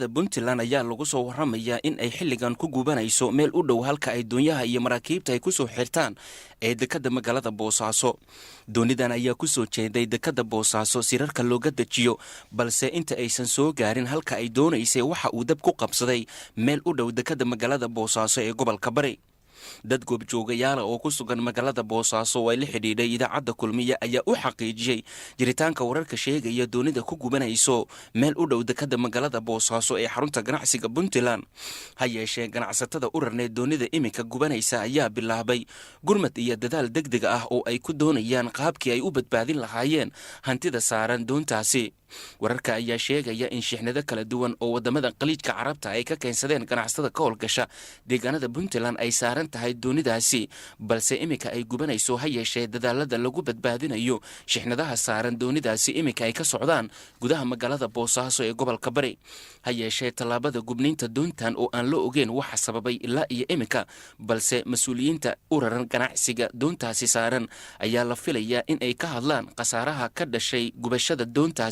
Puntland ayaa lagu soo waramayaa in ay xilligan ku gubanayso meel u dhow halka ay doonyaha iyo maraakiibta ay kusoo xirtaan ee dekadda magaalada Boosaaso. Doonidan ayaa kusoo jeeday dekadda Boosaaso sirarka looga dejiyo, balse inta aysan soo gaarin halka ay doonaysay waxa uu dab ku qabsaday meel u dhow dekadda magaalada Boosaaso ee gobolka Bari. Dad goobjoogayaala oo ku sugan magaalada Boosaaso oo ay la xidhiidhay Idaacadda Kulmiye ayaa u xaqiijiyey jiritaanka wararka sheegaya doonida ku gubanayso meel u dhow dekadda magaalada Boosaaso ee xarunta ganacsiga Puntland. Ha yeeshee, ganacsatada u rarneed doonida iminka gubanaysa ayaa bilaabay gurmad iyo dadaal degdeg ah oo ay ku doonayaan qaabkii ay u badbaadin lahaayeen hantida saaran doontaasi. Wararka ayaa sheegaya in shixnado kala duwan oo wadamada Khaliijka Carabta ay ka keensadeen ganacsatada ka howlgasha deegaanada Puntland ay saaran tahay doonidaasi, balse iminka ay gubanayso. Ha yeeshee, dadaalada lagu badbaadinayo shixnadaha saaran doonidaasi iminka ay ka socdaan gudaha magaalada Boosaaso ee gobolka Bari. Ha yeeshee, tallaabada gubniinta doontan oo aan la ogeyn waxa sababay ilaa iyo iminka, balse mas-uuliyiinta u raran ganacsiga doontaasi saaran ayaa la filayaa in ay ka hadlaan khasaaraha ka dhashay gubashada doontaasi.